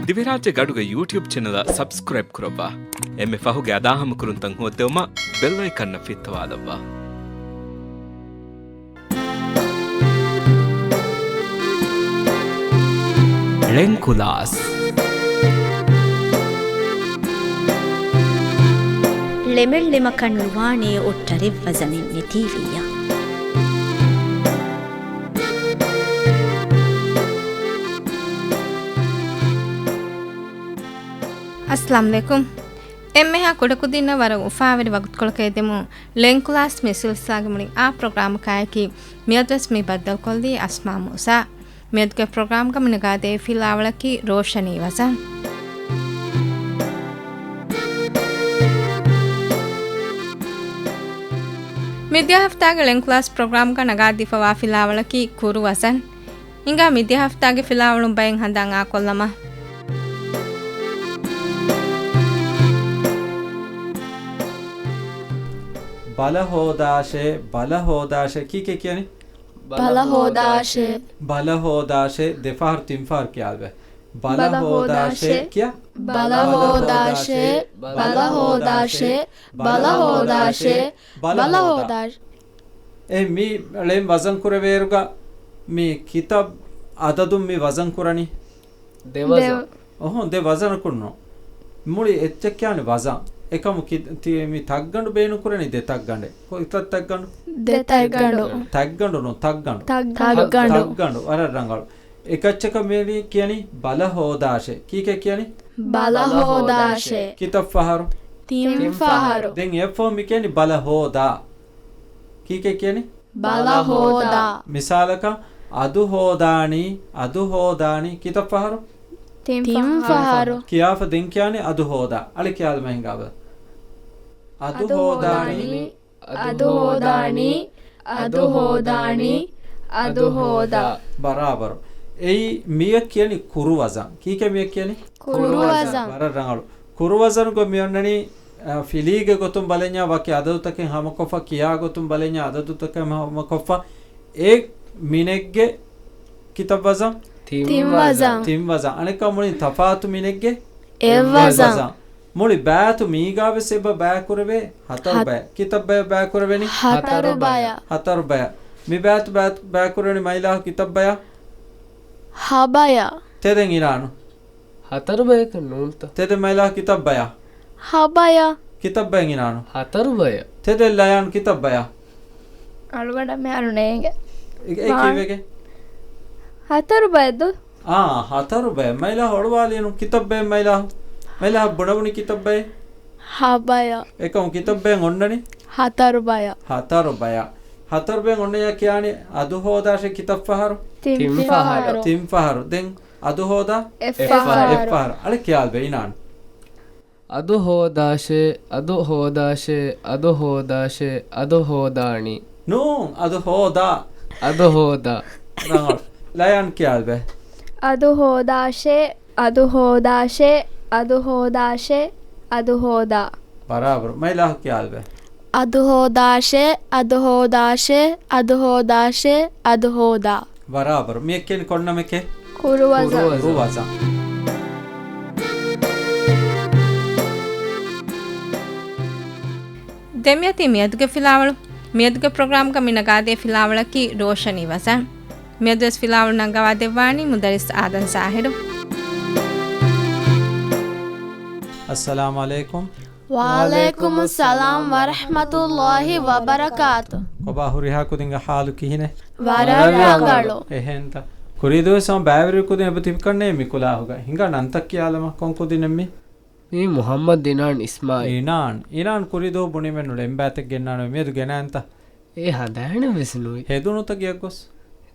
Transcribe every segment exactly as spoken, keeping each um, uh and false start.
ދިވެހިރާއްޖޭގެ އަޑުގެ ޔޫޓިއުބް ޗެނަލަށް ސަބްސްކްރައިބް ކުރައްވާ. އެންމެ ފަހުގެ އަދާހަމަކުރުންތައް ހޯއްދެވުމަށް ބެލް އައިކަންއަށް ފިއްތަވާލައްވާ. ޅެންކުލާސް. ޅެމެއް ޅެމަކަށް ނުވާނޭ އޮއްޓަރެއް ވަޒަނެއް ނެތީވިއްޔާ. އައްސަލާމު ޢަލައިކުމް. އެންމެހާ ކުޑަކުދިންނަށް ވަރަށް އުފާވެރި ވަގުތުކޮޅަކަށް އެދެމުން ޅެންކުލާސް މި ސިލްސިލާގެ މުޅިން އާ ޕްރޮގްރާމަކާއެކީ މިއަދުވެސް މި ބައްދަލުކޮށްލީ އަސްމާ މޫސާ. މިއަދުގެ ޕްރޮގްރާމްގަ މި ނަގާދޭ ފިލާވަޅަކީ ރޯޝަނީ ވަޒަން. މިދިޔަ ހަފްތާގެ ޅެންކުލާސް ޕްރޮގްރާމްގަ ނަގާދީފަވާ ފިލާވަޅަކީ ކުރު ވަޒަން. ހިނގާ މިދިޔަ ހަފްތާގެ ފިލާވަޅުން ބައެއް ހަނދާން އާކޮށްލަމާ. ބަލަ ހޯދާށޭ، ބަލަ ހޯދާށޭ. ކީކޭ ކިޔަނީ؟ ބަލަ ހޯދާށޭ. ބަލަ ހޯދާށޭ. ދެފަހަރު ތިންފަހަރު ކިޔާލަބަ. ބަލަ ބަލަ ހޯދާށޭ ހޯދާށޭ. ކިޔާ. ބަލަ ހޯދާށޭ. ބަލަ ހޯދާށޭ. ބަލަ ހޯދާށޭ. ބަލަ ބަލަ ހޯދާ. ހޯދާށޭ. އެ މި ޅެން ވަޒަން ކުރެވޭއިރުގަ މި ކިތައް އަދަދުން މި ވަޒަން ކުރަނީ؟ ދެ ވަޒަން. ދެ. އޮހޮ، ދެ ވަޒަނަކުން ނޫން. މުޅި އެއްޗެއް ކިޔާނެ ވަޒަން. އެކަމު ކި-، ތި-، މި ތައްގަނޑު ބޭނުން ކުރަނީ ދެ ތައްގަނޑެއް. ކޮއްތައް ތައްގަނޑު؟ ދެ ތައްގަނޑު. ތައްގަނޑު ނޫން، ތައްގަނޑު. ތައްގަނޑު. ތައްގަނޑު. ތައްގަނޑު. ވަރަށް ރަނގަޅު. އެކައްޗަކަށް މި ކިޔަނީ ބަލަ ހޯދާށޭ. ކީކޭ ކިޔަނީ؟ ބަލަ ހޯދާށޭ. ކިތައް ފަހަރު؟ ތިން ފަހަރު. ދެން އެއަށްފަހު މި ކިޔަނީ ބަލަ ހޯދާ. ކީކޭ ކިޔަނީ؟ ބަލަ ހޯދާ. މިސާލަކަށް، އަދު ހޯދާނީ، އަދު ހޯދާނީ. ކިތައް ފަހަރު؟ ތިން ފަހަރު. ކިޔާފަ ދެން ކިޔާނީ އަދު ހޯދާ. އަޅެ ކިޔާލަމާ ހިނގާބަލަ. އަދު އަދު ހޯދާނީ. ހޯދާނީ. އަދު ހޯދާނީ. އަދު ހޯދާ. ބަރާބަރު. އެއީ މިއަށް ކިޔަނީ ކުރު ވަޒަން. ކީކޭ މިއަށް ކިޔަނީ؟ ކުރު ވަޒަން. ވަރަށް ރަނގަޅު. ކުރު ވަޒަނުގަ މި އޮންނަނީ، އަ، ފިލީގެ ގޮތުން ބަލަންޏާ ވަކި އަދަދުތަކެއް ހަމަކޮށްފަ، ކިޔާ ގޮތުން ބަލަންޏާ އަދަދުތަކެއް ހަމަކޮށްފަ. އެ މިނެއްގެ ކިތައް ވަޒަން؟ ތިން ތިން ވަޒަން. ވަޒަން. ތިން ވަޒަން. އަނެއްކާ މުޅިން ތަފާތު މިނެއްގެ އެއް އެއް ވަޒަން. ވަޒަން. މުޅި ބައިތު މީގާވެސް އެބަ ބައިކުރެވޭ ހަތަރު ހަތް. ބައި. ކިތައް ބައި ބައިކުރެވެނީ؟ ހަތަރު ބަޔަ. ހަތަރު ބަޔަ. މި ބައިތު ބައި، ބައިކުރެވެނީ މައިލާހު ކިތައް ބަޔަ؟ ހަ ބަޔަ. ތެދެން އިނާނު. ހަތަރު ބަޔަކަށް ނޫންތަ؟ ތެދެން މައިލާހު ކިތައް ބަޔަ؟ ހަ ބަޔަ. ކިތައް ބައެއް އިނާނު؟ ހަތަރު ބަޔަ. ތެދެއް ލަޔާން ކިތައް ބަޔަ؟ އަޅުގަނޑަށް މިހާރު ނޭނގެ. އެ، އެ ކީއްވެގެ؟ ހަތަރު ބަޔަ ދޯ. އާ، ހަތަރު ބަޔަ. މައިލާ އޮޅުވާލީނު ކިތައް ބައެއް މައިލާ؟ މައިލާ ބުނަބުނި ކިތައް ބައެއް؟ ހަ ބަޔަ. އެކަމު ކިތައް ބައެއް އޮންނަނީ؟ ހަތަރު ބަޔަ. ހަތަރު ބަޔަ. ހަތަރު ބައެއް އޮންނަޔާ ކިޔާނީ އަދު ހޯދާށޭ ކިތައް ފަހަރު؟ ތިން ތިން ފަހަރު. ފަހަރު. ތިން ފަހަރު. ދެން އަދު ހޯދާ؟ އެއް އެއް ފަހަރު. ފަހަރު. އަޅެ ކިޔާލްބެ އިނާން. އަދު ހޯދާށޭ، އަދު ހޯދާށޭ، އަދު ހޯދާށޭ، އަދު ހޯދާނީ. ނޫން، އަދު ހޯދާ. އަދު ހޯދާ. ރަނގަޅު. ލަޔާން ކިޔާލްބެ. އަދު ހޯދާށޭ، އަދު ހޯދާށޭ، އަދު ހޯދާށޭ، އަދު ހޯދާ. ބަރާބަރު. މައިލާހު ކިޔާލްބެ. އަދު ހޯދާށޭ، އަދު ހޯދާށޭ، އަދު ހޯދާށޭ، އަދު ހޯދާ. ބަރާބަރު. މިއަށް ކިޔަނީ ކޮން ނަމެކޭ؟ ކުރުވަޒަން. ކުރުވަޒަން. ދެން މިއޮތީ މިއަދުގެ ފިލާވަޅު. މިއަދުގެ ޕްރޮގްރާމްގަ މި ނަގާދޭ ފިލާވަޅަކީ ރޯޝަނީ ވަޒަން. މިއަދުވެސް ފިލާވަޅު ނަންގަވާ ދެއްވާނީ މުދައްރިސް އާދަމް ޒާހިރު. އައްސަލާމު ޢަލައިކުމް. ވަޢަލައިކުމުއްސަލާމް ވަރަޙްމަތުﷲި ވަބަރަކާތު. ކޮބާ ހުރިހާ ކުދިންގެ ޙާލު ކިހިނެއް؟ ވަރަށް ރަނގަޅު. އެހެންތަ؟ ކުރީ ދުވަސް ބައިވެރި ކުދިން އެބަ ތިބިކަންނޭ މި ކުލާހުގަ. ހިނގާ ނަންތައް ކިޔާލަމާ ކޮން ކުދިނެއް މީ؟ މީ މުޙައްމަދު އިނާން އިސްމާއީލް. އިނާން. އިނާން ކުރީ ދުވަހު ބުނީމެއްނު ޅެންބާތެއް ގެންނާނެ މިއަދު ގެނައިންތަ؟ އޭ ހަދާނެ ވެސް ނުވި. ހެދުނުތަ ގެއަށް ގޮސް؟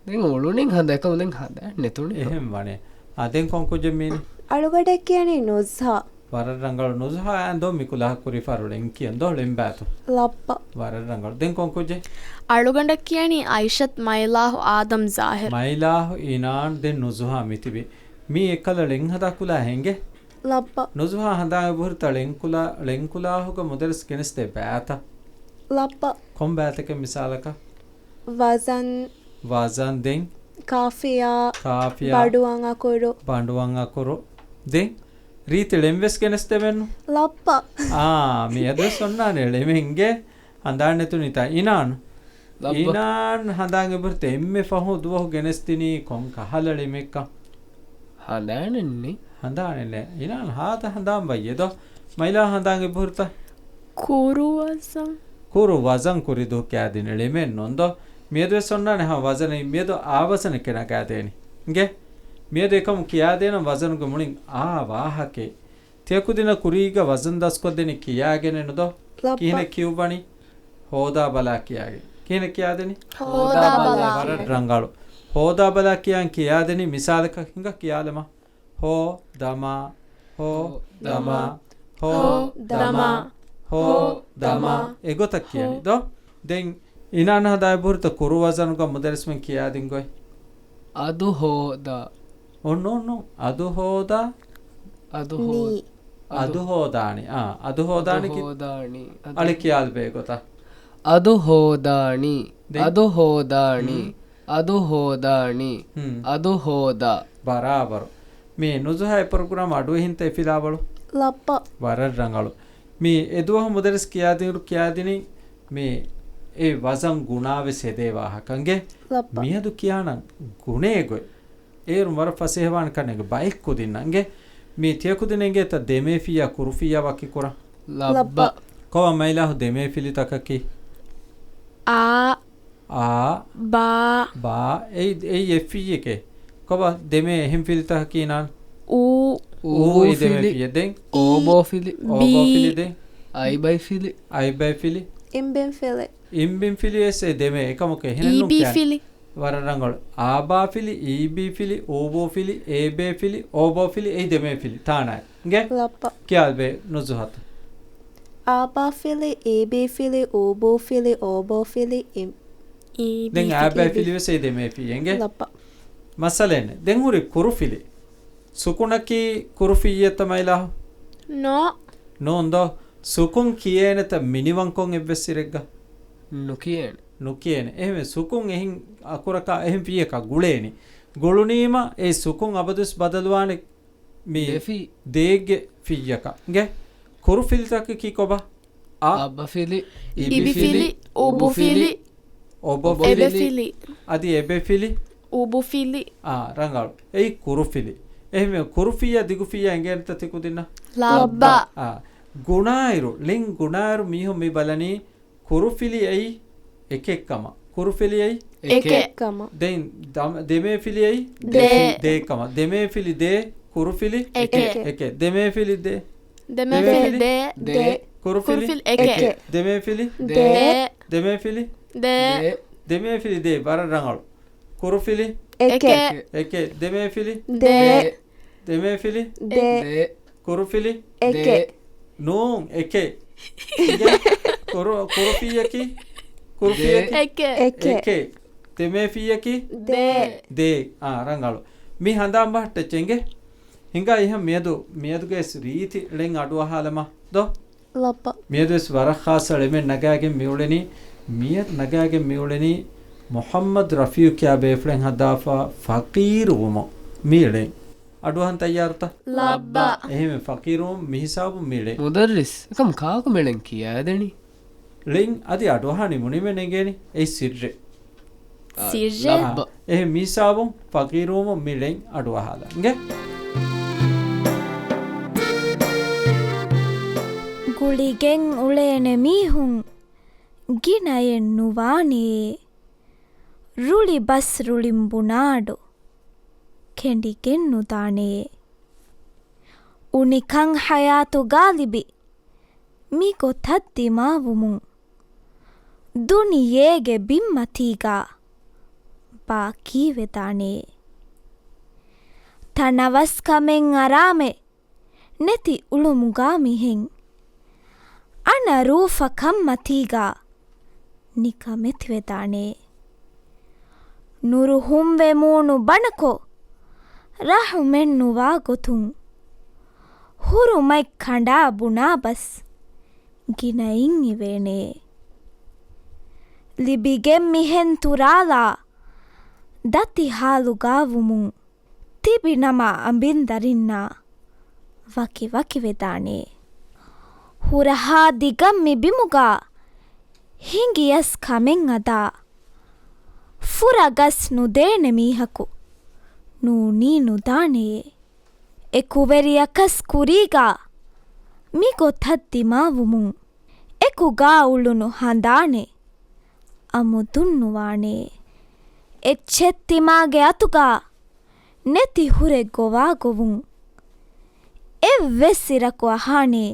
ދެން އުޅުނިން ހަދާ އެކަމު ދެން ހަދާނެ ނެތުނި. އެހެން ވަނީ. އާ، ދެން ކޮން ކުއްޖެއް މީނީ؟ އަޅުގަނޑަށް ކިޔަނީ ނުޒްހާ. ވަރަށް ރަނގަޅު. ނުޒްހާ އާން ދޯ މި ކުލާހަށް ކުރި ފަހަރު ޅެން ކިޔަން ދޯ ޅެންބާތު. ލައްބަ. ވަރަށް ރަނގަޅު. ދެން ކޮން ކުއްޖެއް؟ އަޅުގަނޑަށް ކިޔަނީ އައިޝަތު މައިލާހު އާދަމް ޒާހިރު. މައިލާހު އިނާން ދެން ނުޒުހާ މިތިބި. މީ އެއްކަލަ ޅެން ހަދާ ކުލާ ހެނގެ؟ ލައްބަ. ނުޒުހާ ހަނދާން އެބަހުރިތަ ޅެންކުލާ-، ޅެންކުލާހުގަ މުދައްރިސް ގެނެސްދޭ ބައިތައް؟ ލައްބަ. ކޮން ބައިތަކެއް މިސާލަކަށް؟ ވަޒަން. ވަޒަން ދެން؟ ކާފިޔާ. ކާފިޔާ. ބަނޑުވަން އަކުރު. ބަނޑުވަން އަކުރު. ދެން ރީތި ޅެން ވެސް ގެނެސްދެވެންނު. ލައްބަ. އާ، މިއަދުވެސް އޮންނާނެ ޅެމެންގެ ހަނދާން ނެތުނީތާ. އިނާން. ލައްބަ. އިނާން ހަނދާން އެބަހުރިތަ އެންމެ ފަހު ދުވަހު ގެނެސްދިނީ ކޮން ކަހަލަ ޅެމެއްކަން؟ ހަނދާނެއްނެ. ހަނދާނެއްނެ. އިނާން ހާދަ ހަނދާން ވައްޔެ ދޯ. މައިލާ ހަނދާން އެބަހުރިތަ؟ ކުރު ވަޒަން. ކުރު ވަޒަން ކުރި ދުވަހު ކިޔާދިން ޅެމެއް ނޫން ދޯ. މިއަދުވެސް އޮންނާނެ ހަމަ ވަޒަނެއް. މިއަދު އާ ވަޒަނެއް ނަގާދޭނީ. އިނގޭ. މިއަދު އެކަމު ކިޔާދޭނަން ވަޒަނުގެ މުޅިން އާ ވާހަކައެއް. ތިޔަކުދިންނަށް ކުރީގަ ވަޒަން ދަސްކޮށްދެނީ ކިޔާގެނެއްނު ދޯ؟ ލައްބަ. ކިހިނެއް ކިޔުއްވަނީ؟ ހޯދާބަލާ ކިޔާގެން. ކިހިނެއް ކިޔާދެނީ؟ ހޯދާބަލާ. ވަރަށް ރަނގަޅު. ހޯދާބަލާ ކިޔާން ކިޔާދެނީ މިސާލަކަށް ހިނގާ ކިޔާލަމާ. ހޯ، ދަމާ، ހޯ، ހޯ، ދަމާ، ދަމާ، ހޯ، ހޯ، ދަމާ. ދަމާ. އެގޮތަށް ކިޔަނީ ހޯ. ދޯ؟ ދެން އިނާން ހަދާ އެބަހުރިތަ ކުރު ވަޒަނުގަ މުދައްރިސްމެން ކިޔާދިން ގޮތް؟ އަދު ހޯދާ. އޮން، އޮން، އޮން. އަދު ހޯދާ. އަދު ހޯ-، ނީ. އަދު. އަދު ހޯދާނީ. އާ، އަދު ހޯދާނީ އަދު ކި-، ހޯދާނީ. އަދު. އަޅެ ކިޔާލަބޭ ގޮތަށް. އަދު ހޯދާނީ. ދެން؟ އަދު ހޯދާނީ. ހުން. އަދު ހޯދާނީ. ހުން. އަދު ހޯދާ. ބަރާބަރު. މި ނުޒުހާ އެ ޕްރޮގްރާމް އަޑުއެހިންތަ އެފިލާވަޅު؟ ލައްބަ. ވަރަށް ރަނގަޅު. މި އެދުވަހު މުދައްރިސް ކިޔާދިނު ކިޔާދިނީ މި އެ ވަޒަން ގުނާވެސް ހެދޭ ވާހަކަ. އިނގޭ؟ ލައްބަ. މިއަދު ކިޔާނަން ގުނޭ ގޮތް. އޭރުން ވަރަށް ފަސޭހަވާނެ ކަންނޭނގެ ބައެއް ކުދިންނަށް. އިނގޭ؟ މި ތިޔަ ކުދިން އެނގޭތަ ދެމޭފިއްޔާ ކުރުފިއްޔާ ވަކިކުރަން؟ ލައްބަ. ލައްބަ. ކޮބާ މައިލާހު ދެމޭފިލިތަކަކީ؟ އާ. އާ. ބާ. ބާ. އެއީ، އެއީ އެއްފިއްޔެކޭ. ކޮބާ ދެމޭ އެހެން ފިލިތަކަކީ ނާން؟ އޫ. އޫ އެ އޫފިލި. ދެމޭފިއްޔެ. ދެން؟ އޯބޯފިލި. އޯބޯފިލި. ބީ. ދެން؟ އައިބައިފިލި. އައިބައިފިލި. އިނބިންފިލި. އިނބިންފިލި ވެސް އެ ދެމޭ އެކަމަކު އެހެނެއްނު ކިޔާނެ. އީބީފިލި. ވަރަށް ރަނގަޅު. އާބާފިލި، އީބީފިލި، އޫބޫފިލި، އޭބޭފިލި، އޯބޯފިލި، އެއީ ދެމޭފިލި. ތާނާ. އިނގޭ؟ ލައްބަ. ކިޔާލަބޭ ނުޒުހާތު. އާބާފިލި، އީބީފިލި، އޫބޫފިލި، އޯބޯފިލި، އި-، އީބީފިލި. ދެން އާބާފިލި ވެސް އެއީ ދެމޭފިއްޔެ. އިނގޭ؟ ލައްބަ. މައްސަލައެއްނެއް. ދެން ހުރި ކުރުފިލި. ސުކުނަކީ ކުރުފިއްޔެއްތަ މައިލާހު؟ ނޯ. ނޫން ދޯ. ސުކުން ކިޔޭނެތަ މިނިވަންކޮށް އެއްވެސް ސިރެއްގަ؟ ނުކިޔޭނެ. ނުކިޔޭނެ. އެހެންވެ ސުކުން އެހެން އަކުރަކާ އެހެން ފިއްޔަކާ ގުޅޭނީ. ގުޅުނީމަ އެ ސުކުން އަބަދުވެސް ބަދަލުވާނެ މި ދެފި. ދޭގެ ފިއްޔަކަށް. އިނގޭ؟ ކުރުފިލިތަކަކީ ކޮބާ؟ އަ. އަބަފިލި. އިބިފިލި. އިބިފިލި. އުބުފިލި. އޮބޮފިލި. އެބެފިލި. އަދި އެބެފިލި. އުބުފިލި. އާ، ރަނގަޅު. އެއީ ކުރުފިލި. އެހެންވެ ކުރުފިއްޔާ ދިގުފިއްޔާ އެނގޭނެތަ ތިކުދިންނަށް؟ ލައްބަ. އާ، ގުނާއިރު، ޅެން ގުނާއިރު މީހުން މި ބަލަނީ ކުރުފިލި އެއީ އެކެއްކަމަށް. ކުރުފިލި އެއީ؟ އެކެއް. އެކެއް. ދެން ދަމ-، ދެމޭފިލި އެއީ؟ ދޭ. ދޭކަމަށް. ދެމޭފިލި ދޭ، ކުރުފިލި؟ އެކެއް. އެކެއް. ދެމޭފިލި ދޭ. ދެމޭފިލި ދޭ. ދޭ. ކުރުފިލި؟ ކުރުފިލި އެކެއް. އެކެއް. ދެމޭފިލި؟ ދޭ. ދޭ. ދެމޭފިލި؟ ދޭ. ދޭ. ދެމޭފިލި ދޭ. ވަރަށް ރަނގަޅު. ކުރުފިލި؟ އެކެއް. އެކެއް. އެކެއް. ދެމޭފިލި؟ ދޭ. ދޭ. ދެމޭފިލި؟ ދޭ. ދޭ. ކުރުފިލި؟ އެކެއް. ދޭ. ނޫން، އެކެއް. ކުރު-، ކުރުފިއްޔަކީ؟ ކުރުފިއްޔަކީ؟ އެކެއް. އެކެއް. އެކެއް. ދެމޭފިއްޔަކީ؟ ދޭ. ދޭ. އާ، ރަނގަޅު. މި ހަނދާން ބަހައްޓައްޗޭ އިނގޭ. ހިނގާ އިހަށް މިއަދު، މިއަދުގެ ރީތި ޅެން އަޑުއަހާލަމާ ދޯ. ލައްބަ. މިއަދުވެސް ވަރަށް ޚާއްޞަ ޅެމެއް ނަގާގެން މިއުޅެނީ، މިއަދު ނަގާގެން މިއުޅެނީ މުޙައްމަދު ރަފީޢު ކިޔާ ބޭފުޅެން ހަދާފަ ފަޤީރުވުމުން މި ޅެން. އަޑުއަހަން ތައްޔާރުތަ؟ ލައްބަ. އެހެންވެ ފަޤީރުވުމުން މިހިސާބުން މި ޅެން. މުދައްރިސް، އެކަމް ކާކު މި ޅެން ކިޔާދެނީ؟ ޅެން އަދި އަޑުއަހާ ނިމުނީމެއް ނެގޭނީ. އެއީ ސިއްރެއް. ސިއްރެއް؟ އާ، އެހެން މިހިސާބުން ފަޤީރުވުމުން މި ޅެން އަޑުއަހާލަން. އިނގޭ؟ ގުޅިގެން އުޅޭނެ މީހުން ގިނައެއް ނުވާނެ. ރުޅި ބަސް ރުޅިން ބުނާޑު ކެނޑިގެން ނުދާނެ. އުނިކަން ޙަޔާތު ގާލިބި މި ގޮތަށް ދިމާވުމުން ދުނިޔޭގެ ބިންމަތީގަ ބާކީވެދާނެ. ތަނަވަސްކަމެއް އަރާމެއް ނެތި އުޅުމުގާ މިހެން އަނަރޫފަކަންމަތީގަ ނިކަމެތިވެދާނެ. ނުރުހުންވެ މޫނު ބަނަކޮށް، ރަޙުމެއް ނުވާ ގޮތުން، ހުރުމަތް ކަނޑާ ބުނާ ބަސް ގިނައިން އިވޭނެ. ލިބިގެން މިހެން ތުރާލާ ދަތި ހާލުގާވުމުން، ތިބިނަމަ އަނބިންދަރިންނާ ވަކިވަކިވެދާނެ. ހުރަހާ ދިގަށް މި ބިމުގަ ހިނގިޔަސް ކަމެއް އަދާ، ފުރަގަސް ނުދޭނެ މީހަކު ނޫނީ ނުދާނެޔޭ. އެކުވެރިޔަކަސް ކުރީގަ މިގޮތަށް ދިމާވުމުން، އެކުގާ އުޅުނު ހަނދާނެއް އަމުދުން ނުވާނެ. އެއްޗެއް ތިމާގެ އަތުގަ ނެތި ހުރެ ގޮވާގޮވުން، އެއްވެސް އިރަކު އަހާނެ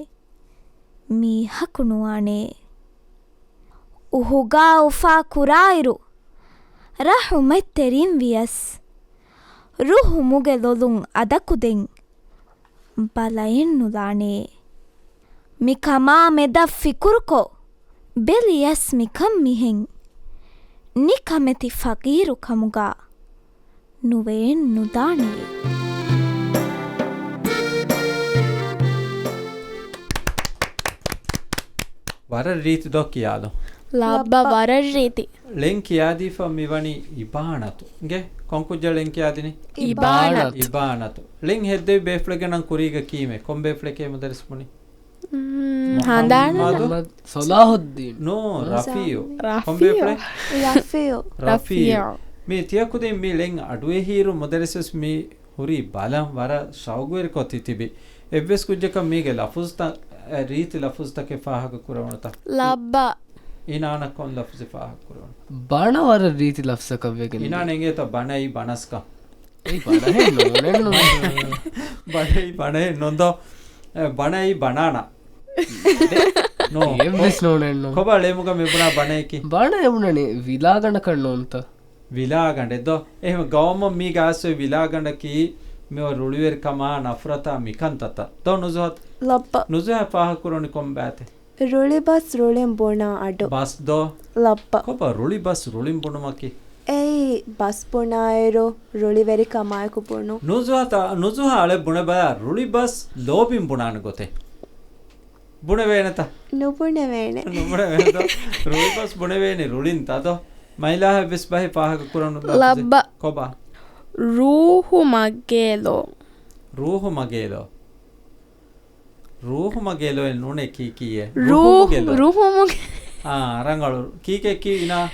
މީހަކު ނުވާނެ. އުހުގާ އުފާ ކުރާއިރު، ރަޙުމަތްތެރިން ވިޔަސް، ރުހުމުގެ ލޮލުން އަދަކުދެން ބަލައެއް ނުލާނެ. މިކަމާ މެދަށް ފިކުރުކޮށް، ބެލިޔަސް މިކަން މިހެން ނިކަމެތި ފަގީރު ކަމުގަ ނުވެއެއް ނުދާނެ. ވަރަށް ރީތި ދޯ ކިޔާލު. ލައްބަ ވަރަށް ރީތި. ޅެން ކިޔާދީފަ މިވަނީ އިބާނަތު. އިނގޭ، ކޮން ކުއްޖާ ޅެން ކިޔާދިނީ؟ އިބާނަތު. އިބާނަތު. ޅެން ހެއްދެވި ބޭފުޅެއްގެ ނަން ކުރީގަ ކީމެ؟ ކޮން ބޭފުޅެކޭ މުދައްރިސް ބުނީ؟ މުޙައްމަދު. ހަނދާނަ. މުޙައްމަދު ޞަލާޙުއްދީން. ނޫ، ރަފީޢު. ކޮން ބޭފުޅެއް؟ ރަފީޢު. ރަފީޢު. ރަފީޢު. މި ތިޔަ ކުދިން މި ޅެން އަޑުއެހިއިރު މުދައްރިސް ވެސް މި ހުރީ ބަލަން ވަރަށް ޝައުގުވެރިކޮށް ތިތިބި. އެއްވެސް ކުއްޖަކަށް މީގެ ލަފުޒުތައް، އެ، ރީތި ލަފުޒުތަކެއް ފާހަގަ ކުރެވުނުތަ؟ ލައްބަ. އިނާނަށް ކޮން ލަފުޒެއް ފާހަގަ ކުރެވުނު؟ ބަނަ ވަރަށް ރީތި ލަފުޒަކަށް ވެގެން. އިނާން އެނގޭތަ ބަނައީ ބަނަސްކަން؟ އެއީ ބަނަހެއް ނޫނެއްނު. ބަނައީ ބަނަހެއް ނުންދޯ. އެ، ބަނައީ ބަނާނާ. ނޯ. އެއްވެސް ނޫނެއްނު. ކޮބާ ޅެމުގަ މިބުނާ ބަނައެކި؟ ބަނަ އެބުނަނީ ވިލާގަނޑަކަށް ނޫންތަ؟ ވިލާގަނޑެއް ދޯ؟ އެހެން ގައުމަށް މީގަ އައިސް އޮތް ވިލާގަނޑަކީ މި ރުޅިވެރިކަމާ ނަފްރަތާ މިކަންތައްތައް ދޯ ނުޒުހަތް؟ ލައްބަ. ނުޒުހަތް ފާހަގަ ކުރަނީ ކޮން ބައިތެއް؟ ރުޅި ބަސް ރުޅިން ބުނާ އަޑު. ބަސް ދޯ؟ ލައްބަ. ކޮބާ ރުޅި ބަސް ރުޅިން ބުނުމަކީ؟ އެއީ ބަސް ބުނާއިރު ރުޅިވެރިކަމާއެކު ބުނުން. ނުޒުހަތާ، ނުޒުހާ އަޅެ ބުނެބަލާ ރުޅި ބަސް ލޯބިން ބުނާނެ ގޮތެއް. ބުނެވޭނެތަ؟ ނުބުނެވޭނެ. ނުބުނެވޭނެ ދޯ؟ ރުޅި ބަސް ބުނެވޭނެ ރުޅިން ތަ ދޯ؟ މައިލާހަށް ވެސް ބަހެއް ފާހަގަ ކުރަން ލައްބަ. ކޮބާ؟ ރޫހު މަގޭލޯ. ރޫހު މަގޭލޯ. ރޫހުމަގޭ ލޯއެއް ނޫނޭ ކީކީއެއް. ރޫ-، ރުހުމުގެ ލޯ. ރުހުމުގެ. އާ، ރަނގަޅު. ކީކޭ ކީ އިނާ-،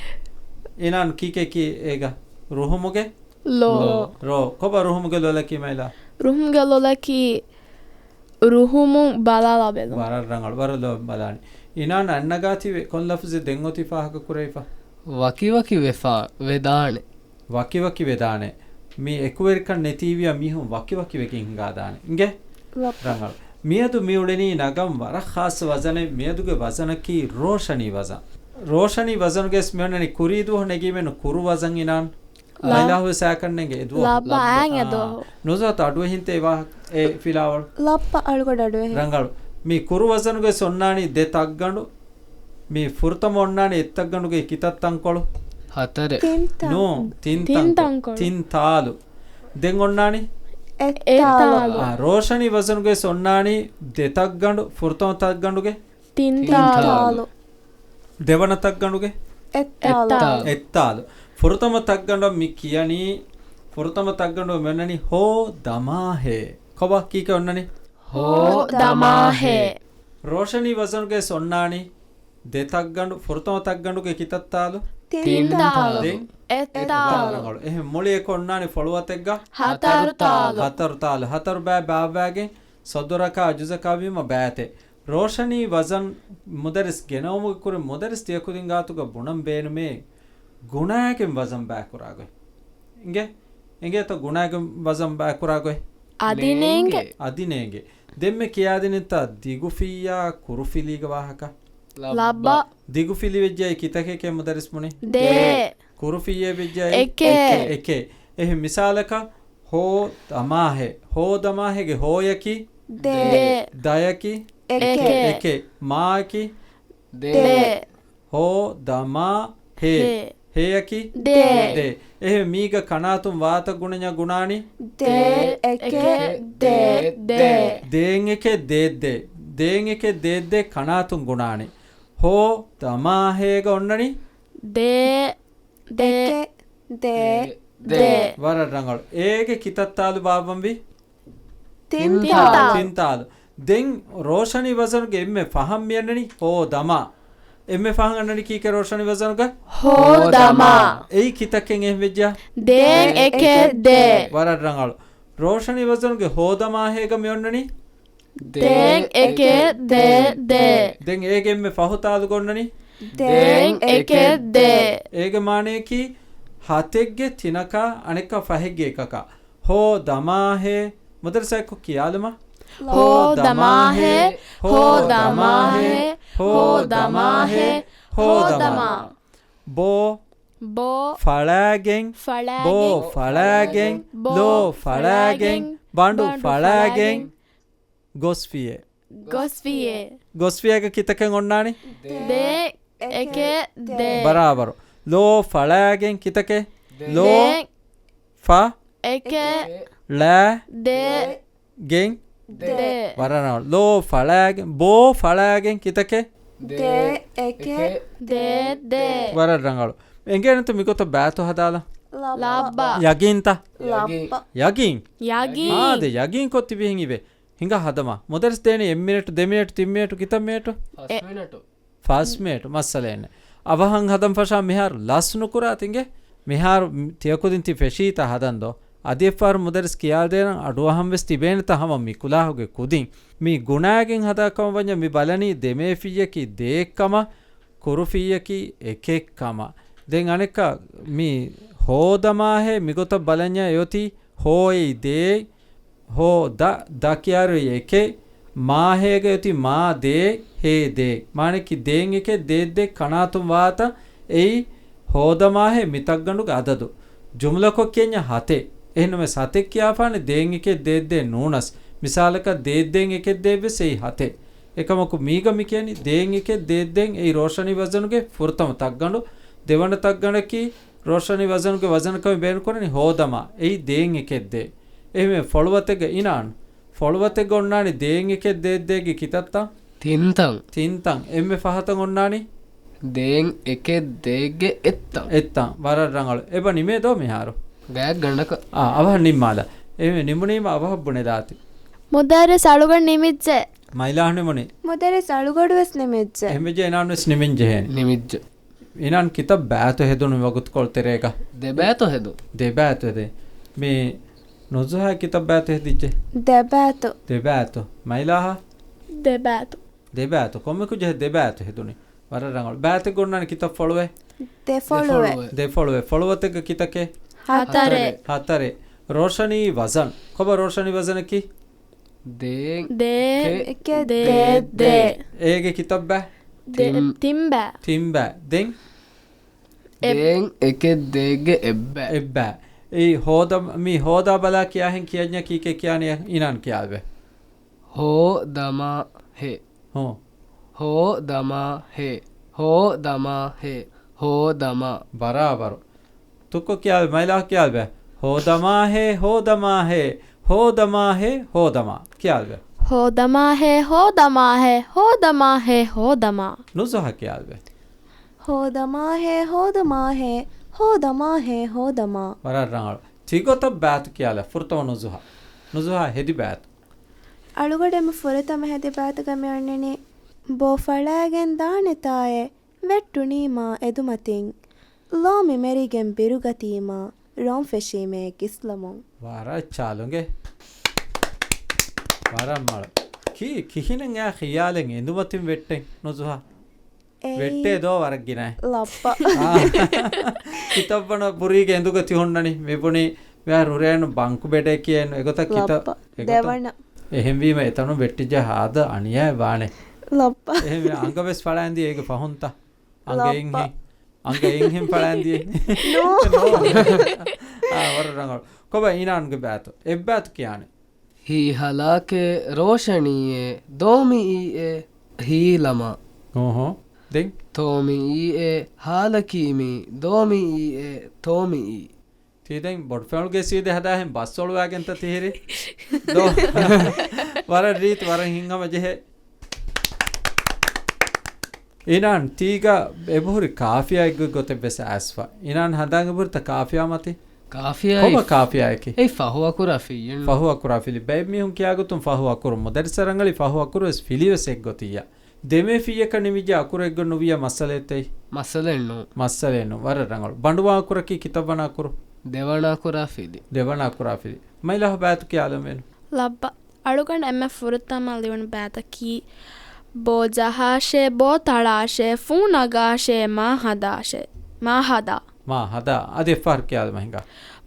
އިނާން ކީކޭ ކީ އޭގަ؟ ރުހުމުގެ؟ ލޯ. ލޯ. ރޯ. ކޮބާ ރުހުމުގެ ލޮލަކީ މައިލާ؟ ރުހުމުގެ ލޮލަކީ ރުހުމުން ބަލާލާ ބެލުން. ވަރަށް ރަނގަޅު. ވަރަށް ލޯ ބަލާނީ. އިނާން އަންނަގާތީވެ ކޮން ލަފުޒެއް ދެން އޮތީ ފާހަގަ ކުރެވިފަ؟ ވަކިވަކި ވެފާ ވެދާނެ. ވަކިވަކި ވެދާނެ. މި އެކުވެރިކަން ނެތީވިޔާ މީހުން ވަކިވަކިވެގެން ހިނގާދާނެ. އިނގޭ؟ ލައްބަ. ރަނގަޅު. މިއަދު މި އުޅެނީ ނަގަން ވަރަށް ޚާއްޞަ ވަޒަނެއް. މިއަދުގެ ވަޒަނަކީ ރޯޝަނީ ވަޒަން. ރޯޝަނީ ވަޒަނުގެސް މިއޮންނަނީ ކުރީދުވަހު ނެގީމެން ކުރު ވަޒަން އިނާން. ލަ-، މައިލާހު ސާކަންނެންގެ އެދުވަހު. ލައްބަ އާން އެދުވަހު. ނުޒުހަތު އަޑުއެހިންތޭ ވާހަކަ އެ ފިލާވަޅު. ލައްބަ އަޅުގަޑު އަޑުއެހި. ރަނގަޅު. މި ކުރު ވަޒަނުގެސް އޮންނާނީ ދެ ތައްގަނޑު. މި ފުރަތަމަ އޮންނާނީ އެއްތައްގަނޑުގެ ކިތައް ތަންކޮޅު؟ ހަތަރެއް. ތިން ތަން-، ނޫން، ތިން ތިން ތަންކޮ-، ތަންކޮޅު. ތިން ތާލު. ދެން އޮންނާނީ؟ އެއް އެއް ތާލު. ތާލު. އާ، ރޯޝަނީ ވަޒަނުގެސް އޮންނާނީ ދެ ތައްގަނޑު، ފުރަތަމަ ތައްގަނޑުގެ؟ ތިން ތިން ތާލު. ތާލު. ދެވަނަ ތައްގަނޑުގެ؟ އެއް ތާލު. އެއް ތާލު. އެއް ތާލު. ފުރަތަމަ ތައްގަނޑަށް މި ކިޔަނީ، ފުރަތަމަ ތައްގަނޑު މި އޮންނަނީ ހޯ ދަމާހޭ. ކޮބާ ކީކޭ އޮންނަނީ؟ ހޯ ދަމާހޭ. ރޯޝަނީ ވަޒަނުގެސް އޮންނާނީ ދެ ތައްގަނޑު، ފުރަތަމަ ތައްގަނޑުގެ ކިތައް ތާލު؟ ތިން ތިން ތާލު. ތާލު. ދެން އެއް އެއް ތާލު. ތާލު. ރަނގަޅު. އެހެން މުޅި އެކު އޮންނާނީ ފޮޅުވަތެއްގަ؟ ހަތަރު ތާލު. ހަތަރު ތާލު. ހަތަރު ބައި ބާއްވާގެން ސަދުރަކާ ޖުޒަކާ ވީމަ ބައިތެއް. ރޯޝަނީ ވަޒަން މުދައްރިސް ގެނައުމުގެ ކުރިން މުދައްރިސް ތިޔަ ކުދިން ގާތުގަ ބުނަން ބޭނުމޭ ގުނައިގެން ވަޒަން ބައިކުރާ ގޮތް. އިނގޭ؟ އިނގޭތަ ގުނައިގެން ވަޒަން ބައިކުރާ ގޮތް؟ އަދި ނޭނގެ. އަދި ނޭނގެ. ދެންމެ ކިޔާދިނިތަ ދިގުފިއްޔާ ކުރުފިލީގެ ވާހަކަ؟ ލައްބަ. ދިގުފިލި ވެއްޖެއްޔާ ކިތަކެކޭ މުދައްރިސް ބުނީ؟ ދޭ. ކުރުފިއްޔޭ ވެއްޖެއްޔާ؟ އެކެއް. އެކެއް. އެކެއް. އެހެން މިސާލަކަށް ހޯ ދަމާހޭ. ހޯ ދަމާހޭގެ ހޯޔަކީ؟ ދޭ. ދޭ. ދަޔަކީ؟ އެކެއް. އެކެއް. އެކެއް. މާއަކީ؟ ދޭ. ދޭ. ހޯ ދަމާ ހޭ. ހޭ. ހޭއަކީ؟ ދޭ. ދޭ. އެހެން މީގަ ކަނާތުން ވާތަ ގުނަންޏާ ގުނާނީ؟ ދޭ އެކެއް ދޭ ދޭ. ދޭން އެކެއް ދޭއް ދޭ. ދޭން އެކެއް ދޭއް ދޭ ކަނާތުން ގުނާނީ. ހޯ ދަމާ ހޭގަ އޮންނަނީ؟ ދޭ ދޭ އެކެއް ދޭ ދޭ. ދޭ. ވަރަށް ރަނގަޅު. އޭގެ ކިތައް ތާލު ބާއްވަންވީ؟ ތިން ތާލު. ތިން ތާލު. ދެން ރޯޝަނީ ވަޒަނުގެ އެންމެ ފަހަށް މި އަންނަނީ ހޯދަމާ. އެންމެ ފަހަށް އަންނަނީ ކީކޭ ރޯޝަނީ ވަޒަނުގަ؟ ހޯދަމާ. އެއީ ކިތަކެއް އެހެން ވެއްޖެ؟ ދޭން އެކެއް ދޭ. ވަރަށް ރަނގަޅު. ރޯޝަނީ ވަޒަނުގެ ހޯދަމާ ހޭގަ މި އޮންނަނީ؟ ދޭން އެކެއް ދޭ ދޭ. ދެން އޭގެ އެންމެ ފަހު ތާލުގަ އޮންނަނީ؟ ދޭން އެކެއް ދޭ. އޭގެ މާނަޔަކީ ހަތެއްގެ ތިނަކާ އަނެއްކާ ފަހެއްގެ އެކަކާ. ހޯދަމާ ހޭ. މުދައްރިސާއެކު ކިޔާލަމާ. ހޯދަމާ ހޭ، ހޯދަމާ ހޭ، ހޯދަމާ ހޭ، ހޯދަމާ. ބޯ. ބޯ. ފަޅާގެން. ފަޅާގެން. ބޯ ފަޅާގެން. ބޯ ލޯ ފަޅާގެން. ފަޅާގެން. ބަނޑު ބަނޑު ފަޅާގެން. ފަޅާގެން. ގޮސްފިޔޭ. ގޮސްފިޔޭ. ގޮސްފިޔޭގަ ކިތަކެއް އޮންނާނީ؟ ދޭން އެކެއް ދޭ. ބަރާބަރު. ލޯ ފަޅާގެން ކިތަކެއް؟ ލޯ ދޭން ފަ އެކެއް ޅާ ދޭ. ގެން ދޭ. ވަރަށް ރަނގަޅު. ލޯ ފަޅާގެން، ބޯ ފަޅާގެން ކިތަކެއް؟ ދޭ އެކެއް ދޭ ދޭ. ވަރަށް ރަނގަޅު. އެނގޭނެތަ މިގޮތަށް ބައިތު ހަދާލަން؟ ލައްބަ. ޔަގީންތަ؟ ލައްބަ. ޔަގީން؟ ޔަގީން. އާދެ، ޔަގީން ކޮށް ތިބިހެން އިވޭ. ހިނގާ ހަދަމާ. މުދައްރިސް ދޭނީ އެއް މިނެޓު، ދެ މިނެޓު، ތިން މިނެޓު، ކިތައް މިނެޓު؟ ފަސް މިނެޓު. ފަސް މިނެޓު މައްސަލައެއް ނެތް. އަވަހަށް ހަދަން ފަށާ މިހާރު ލަސް ނުކުރާ ތިނގޭ. މިހާރު ތިޔަކުދިން ތި ފެށީތަ ހަދަން ދޯ؟ އަދި އެއްފަހަރު މުދައްރިސް ކިޔާދޭނަން އަޑުއަހަން ވެސް ތިބޭނެތަ ހަމަ މި ކުލާހުގެ ކުދިން. މި ގުނާގެން ހަދާ ކަމަށް ވަންޏާ މި ބަލަނީ ދެމޭފިއްޔަކީ ދޭއްކަމަށް، ކުރުފިއްޔަކީ އެކެއްކަމަށް. ދެން އަނެއްކާ މި ހޯދަމާހޭ މިގޮތަށް ބަލަންޏާ އެއޮތީ ހޯއެއް ދޭއް، ހޯ ދަ، ދަ ކިޔާރު އެކެއް، މާ ހޭގަ އޮތީ މާ ދޭ، ހޭ ދޭ. މާނައަކީ ދޭން އެކެއް ދޭއް ދޭ ކަނާތުން ވާތަން އެއީ ހޯދަމާހޭ މިތައްގަނޑުގެ އަދަދު. ޖުމްލަކޮށް ކިޔަންޏާ ހަތެއް. އެހެންނަމަވެސް ހަތެއް ކިޔާފާނެ ދޭން އެކެއް ދޭއް ދޭ ނޫނަސް. މިސާލަކަށް ދޭއް ދޭން އެކެއް ދޭއް ވެސް އެއީ ހަތެއް. އެކަމަކު މީގަ މި ކިޔަނީ ދޭން އެކެއް ދޭއް ދޭން އެއީ ރޯޝަނީ ވަޒަނުގެ ފުރަތަމަ ތައްގަނޑު. ދެވަނަ ތައްގަނޑަކީ ރޯޝަނީ ވަޒަނުގެ ވަޒަނަކަމެއް ބޭނުންކުރަނީ ހޯދަމާ. އެއީ ދޭން އެކެއް ދޭ. އެހެންވެ ފޮޅުވަތެއްގަ އިނާން. ފޮޅުވަތެއްގަ އޮންނާނީ ދޭން އެކެއް ދޭއް ދޭގެ ކިތައްތައް؟ ތިންތަން. ތިންތަން. އެންމެ ފަހަތަށް އޮންނާނީ؟ ދޭން އެކެއް ދޭގެ އެއްތަން. އެއްތަން. ވަރަށް ރަނގަޅު. އެބަ ނިމޭ ދޯ މިހާރު؟ ގާތްގަނޑަކަށް. އާ، އަވަހަށް ނިންމާލަ. އެހެންވެ ނިމުނީމަ އަވަހަށް ބުނެލާތި. މުދައްރިސް އަޅުގަނޑު ނިމިއްޖެ. މައިލާހު ނިމުނީ؟ މުދައްރިސް އަޅުގަޑު ވެސް ނިމިއްޖެ. އެހެންވެއްޖެ އިނާން ވެސް ނިމެން ޖެހޭނެ. ނިމިއްޖެ. އިނާން ކިތައް ބައިތު ހެދުނު ވަގުތުކޮޅު ތެރޭގަ؟ ދެ ބައިތު ހެދުނު. ދެ ބައިތު ހެދޭ. މި ނުޒުހާ ކިތައް ބައިތު ހެދިއްޖެ؟ ދެ ބައިތު. ދެ ބައިތު. މައިލާހާ؟ ދެ ބައިތު. ދެ ބައިތު. ކޮންމެ ކުއްޖެއް ދެ ބައިތު ހެދުނީ. ވަރަށް ރަނގަޅު. ބައިތެއް ގޮންނާނެ ކިތައް ފޮޅުވެ؟ ދެ ފޮޅުވެ. ދެ ފޮޅުވެ. ފޮޅުވަތެއްގަ ކިތަކެއް؟ ހަތަރެއް. ހަތަރެއް. ރޯޝަނީ ވަޒަން. ކޮބާ ރޯޝަނީ ވަޒަނަކީ؟ ދޭން. ދޭން. ކެ. އެކެއް ދޭ. ދޭ. ދޭ. އޭގެ ކިތައް ބައި؟ ދެ. ތިން. ތިން ބައި. ތިން ބައި. ދެން؟ އެ. ދޭން އެކެއް ދޭގެ އެއްބައި. އެއްބައި. އެއީ ހޯދަ، މި ހޯދާ ބަލާ ކިޔާހެން ކިޔަންޏާ ކީކޭ ކިޔާނީ އިނާން ކިޔާލެވޭ. ހޯދަމާ ހޭ. ހޯ. ހޯދަމާ ހޭ. ހޯދަމާ ހޭ. ހޯދަމާ. ބަރާބަރު. ތުއްކޮ ކިޔާލެ، މައިލާ ކިޔާލެވޭ. ހޯދަމާ ހޭ، ހޯދަމާ ހޭ. ހޯދަމާ ހޭ، ހޯދަމާ. ކިޔާލެވޭ. ހޯދަމާ ހޭ، ހޯދަމާ ހޭ. ހޯދަމާ ހޭ، ހޯދަމާ. ނުޒުހާ ކިޔާލެވޭ. ހޯދަމާ ހޭ، ހޯދަމާ ހޭ. ހޯދަމާ ހޭ، ހޯދަމާ. ވަރަށް ރަނގަޅު. ތިގޮތަށް ބައިތު ކިޔާލަ. ފުރަތަމަ ނުޒުހާ. ނުޒުހާ ހެދި ބައިތު. އަޅުގަޑު އެންމެ ފުރަތަމަ ހެދި ބައިތުގަ މި އޮންނަނީ، ބޯ ފަޅާގެން ދާނެތާއޭ، ވެއްޓުނީމާ އެދުމަތިން، ލޯ މި މެރިގެން ބިރުގަތީމާ، ރޯން ފެށީމޭ ކިސްލަމުން. ވަރަށް ޗާލުނގެ. ވަރަށް މަޅު. ކީ، ކިހިނެއް އައި ޚިޔާލެއް އެނދުމަތިން ވެއްޓެން ނުޒުހާ؟ އެއީ ވެއްޓޭ ދޯ ވަރަށް ގިނައި. ލައްޕަ. އާ. ކިތައްވަނަ ބުރީގެ އެނދުގަ ތި ހުންނަނީ މިބުނީ ވެއް ހުރޭނު ބަންކު ބެޑޭ ކިޔޭނު އެގޮތަށް ކިތަ-، ލައްޕަ. އެގޮތަށް. ދެވަނަ. އެހެންވީމަ އެތަނުން ވެއްޓިއްޖެ ހާދަ އަނިޔާއެއް ވާނެ. ލައްޕަ. އެހެންވީ އަނގަ ވެސް ފަޅައިންދިޔަ އޭގެ ފަހުންތަ؟ އަނގައިން ލައްޕަ. ހެން. އަނގައިން ހެން ފަޅައިންދިޔަ. ނޫ. ނޫ. އާ، ވަރަށް ރަނގަޅު. ކޮބާ އިނާންގެ ބައިތު؟ އެއްބައިތު ކިޔާނެ. ހީ ހަލާކޭ ރޯޝަނީއޭ ދޯމިއީއޭ ހީލަމާ. އޯހޯ. ދެން؟ ތޯމިއީއޭ ހާލަކީ މީ ދޯމިއީއޭ ތޯމިއީ. ތީ ދެން ބޮޑުފެނުގެ ސީދެ ހަދާހެން ބަސް އޮޅުވާގެންތަ ތިހިރި؟ ދޯ. ވަރަށް ރީތި، ވަރަށް ހިތްހަމަ ޖެހޭ. އިނާން ތީގަ އެބަހުރި ކާފިޔާ އެއްގޮތް ގޮތެއް ވެސް އައިސްފަ. އިނާން ހަނދާން އެބަހުރިތަ ކާފިޔާ މަތި؟ ކާފިޔާ ކޮބަ ކާފިޔާއެކި؟ އެއީ ފަހު އަކުރާ ފިއްޔެއްނު. ފަހު އަކުރާ ފިލި. ބައެއް މީހުން ކިޔާގޮތުން ފަހު އަކުރު. މުދައްރިސަށް ރަނގަޅީ ފަހު އަކުރު ވެސް ފިލި ވެސް އެއްގޮތިއްޔާ. ދެމޭ ފިއްޔަކަށް ނިމިއްޖެ އަކުރު އެއްގޮތް ނުވިއްޔާ މައްސަލައެއްތަ އެއީ؟ މައްސަލައެއްނު. މައްސަލައެއްނު. ވަރަށް ރަނގަޅު. ބަނޑުވާ އަކުރަކީ ކިތައްވަނަ އަކުރު؟ ދެވަނަ އަކުރާ ފިލި. ދެވަނަ އަކުރާ ފިލި. މައިލާހު ބައިތު ކިޔާލަންވީނު. ލައްބަ. އަޅުގަނޑު އެންމެ ފުރަތަމަ ލިޔުނު ބައިތަކީ، ބޯ ޖަހާށޭ، ބޯ ތަޅާށޭ، ފޫ ނަގާށޭ، މާ ހަދާށޭ، މާ ހަދާ. މާ ހަދާ. އަދި އެއްފަހަރު ކިޔާލަމާ ހިނގާ.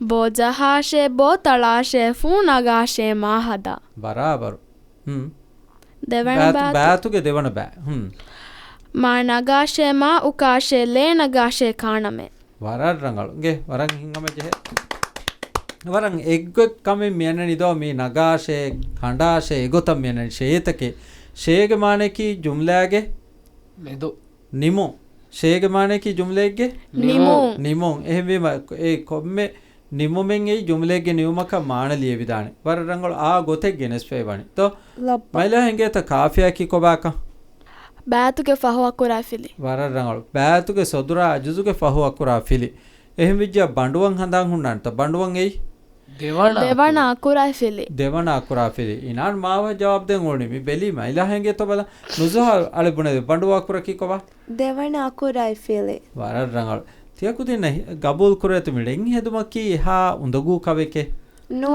ބޯ ޖަހާށޭ، ބޯ ތަޅާށޭ، ފޫ ނަގާށޭ، މާ ހަދާ. ބަރާބަރު. ހުން. ދެވަނަ ބައިތު-، ބައިތު. ބައިތުގެ ދެވަނަ ބައި. ހުން. މާ ނަގާށޭ، މާ އުކާށޭ، ލޭ ނަގާށޭ، ކާނަމޭ. ވަރަށް ރަނގަޅު. އިނގޭ، ވަރަށް ހިތްހަމަޖެހޭ. ވަރަށް އެއްގޮތް ކަމެއް މިއަންނަނީ ދޯ، މީ ނަގާށޭ، ކަނޑާށޭ، އެގޮތަށް މިއަންނަނީ ޝޭތަކެއް. ޝޭގެ މާނަޔަކީ ޖުމްލާގެ މެދު. ނިމުން. ޝޭގެ މާނަޔަކީ ޖުމްލައެއްގެ ނިމުން. ނިމުން. އެހެންވީމަ، އެ ކޮންމެ ނިމުމެއް އެއީ ޖުމްލައެއްގެ ނިމުމަކަށް މާނަ ލިޔެވިދާނެ. ވަރަށް ރަނގަޅު. އާ ގޮތެއް ގެނެސްފައި ވަނީ. ދޯ؟ ލައްބަ. މައިލާ އިނގޭތަ ކާފިޔާއަކީ ކޮބާކަން؟ ބައިތުގެ ފަހު އަކުރާ ފިލި. ވަރަށް ރަނގަޅު. ބައިތުގެ ސޮދުރާ އަޖުޒުގެ ފަހު އަކުރާ ފިލި. އެހެންވިއްޖާ ބަނޑުވަން ހަނދާން ހުންނާނެތަ؟ ބަނޑުވަން އެއީ؟ ދެވަނަ ދެވަނަ އަކުރާ ފިލި. ދެވަނަ އަކުރާ ފިލި. އިނާން މާވަހަށް ޖަވާބު ދޭން އުޅުނީ. މި ބެލީމަ. އިލާހަށް އިނގޭތޯ ބަލަން. ނުޒުހާ އަޅެ ބުނެދެ. ބަނޑުވަ އަކުރަކީ ކޮބާ؟ ދެވަނަ އަކުރާ ފިލި. ވަރަށް ރަނގަޅު. ތިޔަ ކުދިންނަށް ގަބޫލު ކުރޭތަ މި ޅެން ހެދުމަކީ އެހާ އުނދަގޫ ކަމެކޭ؟ ނޫ.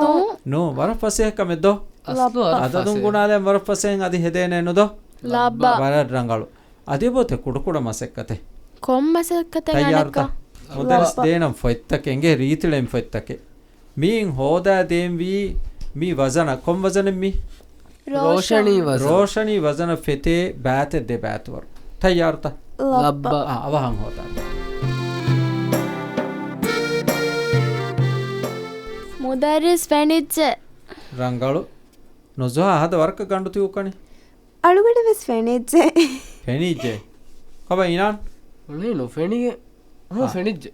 ނޫ، ވަރަށް ފަސޭހަ ކަމެއް ދޯ؟ އަސްލު ވަރަށް އަދަދުން ފަސޭހަ. ގުނާލައިން ވަރަށް ފަސޭހައިން އަދި ހެދޭނެ ނުދޯ؟ ލައްބަ. ވަރަށް ރަނގަޅު. އަދި އެބައޮތޭ ކުޑަކުޑަ މަސައްކަތެއް. ކޮން މަސައްކަތެއް ތައްޔާރުތަ؟ އަނެއްކާ؟ މުދައްރިސް ލައްބަ. ދޭނަން ފޮތްތަކެއް އިނގޭ ރީތިޅެން ފޮތްތަކެއް. މިއިން ހޯދާ ދޭންވީ މި ވަޒަނަށް. ކޮން ވަޒަނެއް މި؟ ރޯޝަނީ ވަޒަން. ރޯޝަނީ ވަޒަނަށް ފެތޭ ބައިތެއް ދެ ބައިތުވަރު. ތައްޔާރުތަ؟ ލައްބަ. އާ، އަވަހަށް ހޯދާ. މުދައްރިސް ފެނިއްޖެ. ރަނގަޅު. ނުޒުހާ ހަދަ ވަރަކަށް ގަނޑު ތިއުކަނި. އަޅުގަޑަށް ވެސް ފެނިއްޖެ. ފެނިއްޖެ. ކޮބާ އިނާން؟ އުޅޭ ނުފެނިގެ. ހުން އާ. ފެނިއްޖެ.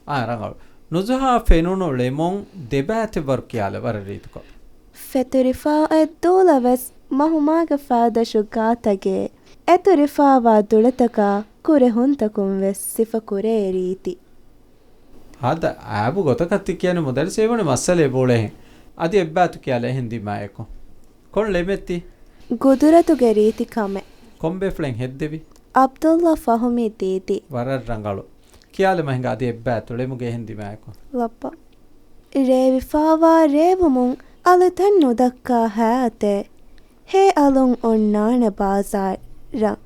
އާ، ރަނގަޅު. ނުޒުހާ ފެނުނު ޅެމުން ދެބައިތެއްވަރު ކިޔާލަ ވަރަށް ރީތިކޮށް. ފެތުރިފާ އެއްދޫލަވެސް މަހުމާގެ ފާދަށު ގާތަގޭ. އެތުރިފާވާ ދުޅަތަކާ ކުރެހުންތަކުން ވެސް ސިފަކުރޭ ރީތި. ހާދަ އާބު ގޮތަކަށް ތި ކިޔަނީ މުދައްރިސް އެވަނީ މައްސަލަ އެބައުޅޭހެން. އަދި އެއްބައިތު ކިޔާލަ އެހެން ދިމާއެކު. ކޮން ޅެމެއްތި؟ ގުދުރަތުގެ ރީތި ކަމެއް. ކޮން ބޭފުޅެން ހެއްދެވި؟ ޢަބްދުﷲ ފަހުމީ ދީދީ. ވަރަށް ރަނގަޅު. ކިޔާލަމާ ހިނގާ އަދި އެއްބައިތު ޅެމުގެ އެހެން ދިމާއެކު. ލައްބަ. ރޭވިފާވާ ރޭވުމުން އަލަތައް ނުދައްކާ ހައިތެއް. ހޭ އަލުން އޮންނާނެ ބާޒާރަށް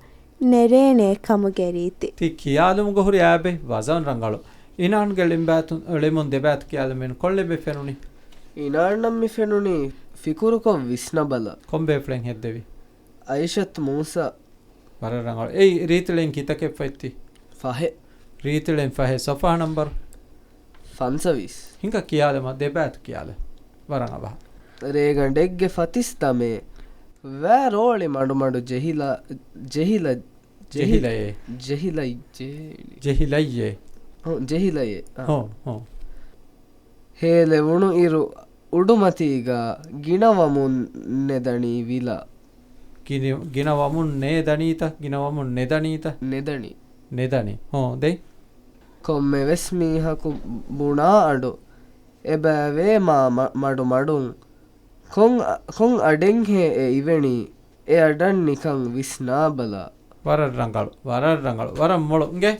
ނެރޭނޭ ކަމުގެ ރީތި. ތި ކިޔާލުމުގަ ހުރި އާބެ ވަޒަން ރަނގަޅު. އިނާންގެ ޅެމުން ދެ ބައިތު ކިޔާލަމެން ކޮން ޅެމެއް ފެނުނީ؟ އިނާންނަށް މި ފެނުނީ ފިކުރުކޮށް ވިސްނަބަލަ. ކޮން ބޭފުޅެން ހެއްދެވި؟ އައިޝަތު މޫސާ. ވަރަށް ރަނގަޅު. އެއީ ރީތިޅެން ކިތަކެއް ފޮތްތި؟ ފަހެއް. ރީތިޅެން ފަހެއް. ސޮފްހާ ނަންބަރު؟ ފަންސަވީސް. ހިނގާ ކިޔާލަމާ ދެ ބައިތު ކިޔާލަ. ވަރަށް އަވަހަށް. ރޭގަނޑެއްގެ ފަތިސް ދަމޭ. ވައި ރޯޅި މަޑުމަޑު ޖެހިލަ، ޖެހިލަ، ޖެހި-، ޖެހިލައޭ. ޖެހިލައްޖޭ. ޖެހިލައްޔޭ. ހުން، ޖެހިލައޭ. އާ. ހުން، ހުން. ހޭލެވުނު އިރު އުޑުމަތީގަ ގިނަވަމުން ނެދަނީ ވިލާ. ގިނި-، ގިނަވަމުން ނޭދަނީތަ؟ ގިނަވަމުން ނެދަނީތަ؟ ނެދަނީ. ނެދަނީ. ހޯ، ދެން؟ ކޮންމެވެސް މީހަކު ބުނާ އަޑު، އެބައިވޭ މާ މަ-، މަޑުމަޑުން. ކޮން އަ-، ކޮން އަޑެއްހޭ އެ އިވެނީ؟ އެ އަޑަށް ނިކަން ވިސްނާބަލާ. ވަރަށް ރަނގަޅު، ވަރަށް ރަނގަޅު، ވަރަށް މޮޅު. އިނގޭ.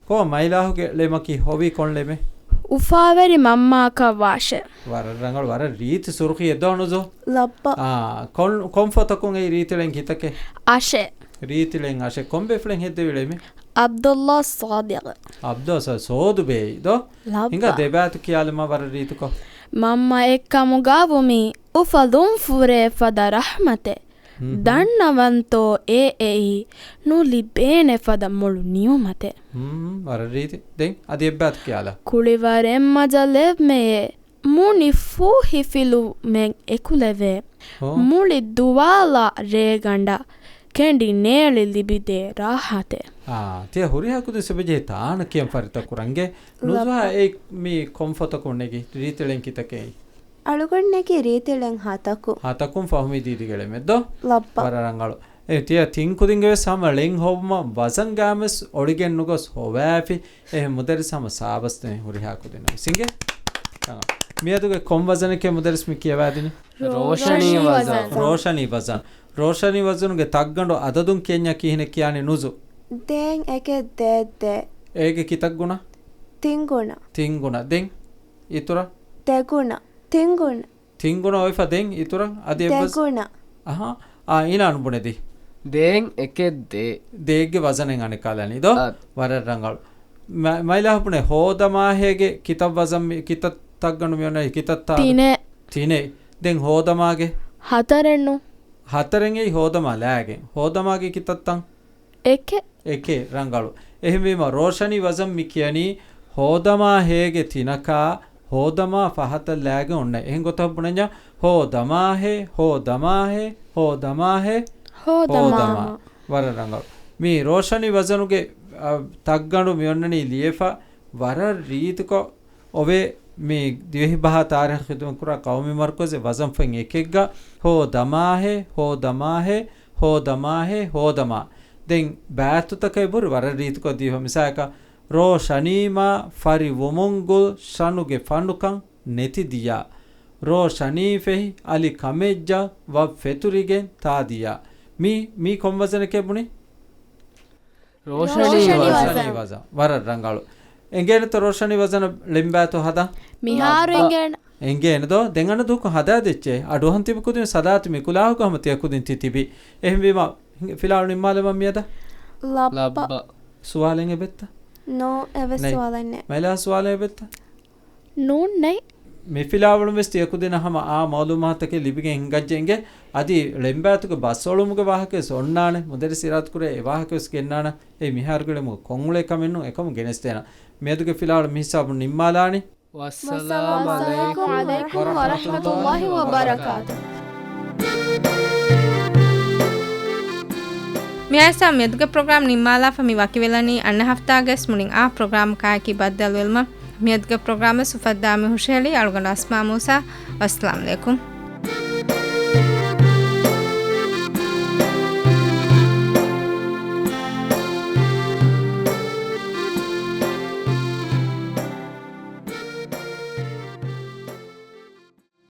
ކޮބާ މައިލާހުގެ ޅެމަކީ ހޮވީ ކޮން ޅެމެއް؟ އުފާވެރި މަންމާއަކަށް ވާށޭ. ވަރަށް ރަނގަޅު، ވަރަށް ރީތި ސުރުޚީއެއް ދޯ ނުޒު؟ ލައްބަ. އާ، ކޮން، ކޮން ފޮތަކުން އެއީ ރީތިޅެން ކިތަކެއް؟ އަށެއް. ރީތިޅެން އަށެއް. ކޮން ބޭފުޅެން ހެއްދެވި ޅެމެއް؟ ޢަބްދުﷲ ޞާދިޤް. ޢަބްދުﷲ ޞާ-، ސޯދު ބޭއީ ދޯ؟ ލައްބަ. ހިނގާ ދެބައިތު ކިޔާލަމާ ވަރަށް ރީތިކޮށް. މަންމަ އެއްކަމުގަ ވުމީ، އުފަލުން ފުރޭ ފަދަ ރަޙްމަތެއް. ހުން ހުން. ދަންނަވަންތޯ އެ އެއީ، ނުލިބޭނެ ފަދަ މޮޅު ނިޢުމަތެއް. ހުން، ވަރަށް ރީތި. ދެން އަދި އެއްބައިތު ކިޔާލަ. ކުޅިވަރެއް މަޖަލެއްމެޔޭ، މުނި ފޫހިފިލުމެއް އެކުލެވޭ. ހޯ. މުޅި ދުވާލާ ރޭގަނޑަށް، ކެނޑި ނޭޅި ލިބިދޭ ރާޙަތެއް. އާ، ތިޔަ ހުރިހާ ކުދިން ސިބަޖެހި ތާނަ ކިޔަން ފަރިތަކުރަންގެ. ނުޒުހާ ލައްބަ. އެ މި ކޮން ފޮތަކުން ނެގި ރީތިޅެން ކިތަކެއް؟ އަޅުގަނޑު ނެގީ ރީތިޅެން ހަތަކު. ހަތަކުން ފަހުމީ ދީދީގެ ޅެމެއް ދޯ؟ ލައްބަ. ވަރަށް ރަނގަޅު. އެ ތިޔަ ތިން ކުދިންގެ ވެސް ހަމަ ޅެން ހޮވުމަށް ވަޒަން ގާމެސް އޮޅިގެން ނުގޮސް ހޮވާފި. އެހެން މުދައްރިސް ހަމަ ސާބަސް ދެން ހުރިހާ ކުދިންނަށް ވެސް އިނގޭ. މިއަދުގެ ކޮން ވަޒަނެކޭ މުދައްރިސް މި ކިޔަވާދިނީ؟ ރޯޝަނީ ވަޒަން. ރޯޝަނީ ވަޒަން. ރޯޝަނީ ވަޒަން. ރޯޝަނީ ވަޒަނުގެ ތައްގަނޑު އަދަދުން ކިޔަންޏާ ކިހިނެއް ކިޔާނީ ނުޒު؟ ދޭން އެކެއް ދޭއް ދޭ. އޭގެ ކިތައްގުނަ؟ ތިންގުނަ. ތިންގުނަ. ދެން އިތުރަށް؟ ދެގުނަ. ތިންގުނަ. ތިންގުނަ އޮތްފަ ދެން އިތުރަށް އަދި އެއްވަޒަ-، ދެގުނަ. އަހާ. އާ، އީނާނު ބުނެދީ. ދޭން އެކެއް ދޭ. ދޭއްގެ ވަޒަނެއް އަނެއްކާލަނީ ދޯ؟ އަ. ވަރަށް ރަނގަޅު. މަ-، މައިލާ ބުނޭ ހޯދަމާހޭގެ ކިތައް ވަޒަން މި-، ކިތައް ތައްގަނޑު މި އޮންނަ ކިތައް ތާ؟ ތިނެއް. ތިނެއް. ދެން ހޯދަމާގެ؟ ހަތަރެއްނު. ހަތަރެއް އެއީ ހޯދަމާ ލާގެން. ހޯދަމާގެ ކިތައްތަން؟ އެކެއް. އެކެއް. ރަނގަޅު. އެހެންވީމަ ރޯޝަނީ ވަޒަން މި ކިޔަނީ ހޯދަމާ ހޭގެ ތިނަކާ ހޯދަމާ ފަހަތަށް ލާގެން އޮންނަ. އެހެން ގޮތަށް ބުނަންޏާ ހޯދަމާ ހޭ، ހޯދަމާ ހޭ، ހޯދަމާ ހޭ، ހޯދަމާ. ހޯދަމާ. ވަރަށް ރަނގަޅު. މި ރޯޝަނީ ވަޒަނުގެ، އަ، ތައްގަނޑު މި އޮންނަނީ ލިޔެފަ ވަރަށް ރީތިކޮށް އޮވޭ. މި ދިވެހި ބަހާ ތާރީޚު ޚިދުމަތްކުރާ ޤައުމީ މަރުކަޒެއް ވަޒަންފަތް އެކެއްގަ ހޯދަމާހޭ، ހޯދަމާހޭ، ހޯދަމާހޭ، ހޯދަމާ. ދެން ބައިތުތަކަށް އެބުރި ވަރަށް ރީތިކޮށް ދީފަ. މިސާލަކަށް، ރޯޝަނީމާ ފަރިވުމުން ގުޅު ޝަނުގެ ފަނޑުކަން ނެތިދިޔާ. ރޯޝަނީ ފެހި އަލި ކަމެއްޖަ ވަށް ފެތުރިގެން ތާދިޔާ. މީ، މީ ކޮން ވަޒަނެކޭ ބުނީ؟ ރޯޝަނީ ރޯޝަނީ ވަޒަން. ވަޒަން. ވަރަށް ރަނގަޅު. އެނގޭނެތަ ރޯޝަނީ ވަޒަނަށް ޅެންބާތު ހަދާ؟ މިހާރު ލައްބަ. އެނގޭނެ. އެނގޭނެ ދޯ؟ ދެން އަންނަ ދުވަހަކު ހަދާ ދެއްޗޭ. އަޑުއަހަން ތިބި ކުދިން ސަލާތު މި ކުލާހުގަ ހަމަ ތިޔަ ކުދިން ތި ތިބި. އެހެންވީމަ، ފިލާވަޅު ނިންމާލަމާ މިއަދަށް. ލައްބަ. ލައްބަ. ސުވާލެއް އެބެއްތަ؟ ނޯ، އެވެސް ނެތް. ސުވާލެއް ނެތް. މައިލާ ސުވާލެއް އެބެއްތަ؟ ނޫން ނެތް. މި ފިލާވަޅުން ވެސް ތިޔަ ކުދިންނަށް ހަމަ އާ މައުލޫމާތުތަކެއް ލިބިގެން ހިނގައްޖެ އިނގޭ. އަދި ޅެންބާތުގެ ބަސްއޮޅުމުގެ ވާހަކަ ވެސް އޮންނާނެ. މުދައްރިސް އިރާދަކުރޭ އެ ވާހަކަ ވެސް ގެންނާނަން. އެއީ މިހާރުގެ ޅެންބުގެ ކޮށްއުޅޭ ކަމެއް ނޫން. އެކަމުން ގެނެސްދޭނަން. މިއަދުގެ ފިލާވަޅު މިހިސާބުން ނިންމާލާނީ. ވައްސަލާމް ޢަލައިކުމް ވަރަޙްމަތުﷲި ވަބަރަކާތުހު. މިއާއެއްސާ މިއަދުގެ ޕްރޮގްރާމް ނިންމާލާފަ މި ވަކިވެލަނީ އަންނަ ހަފްތާގެ ވެސް މުޅިން އާ ޕްރޮގްރާމަކާއެކީ ބައްދަލުވެލުމަށް. މިއަދުގެ ޕްރޮގްރާމް ވެސް އުފައްދާ މި ހުށަހެޅީ އަޅުގަނޑު އަސްމާ މޫސާ. ވައްސަލާމް ޢަލައިކުމް.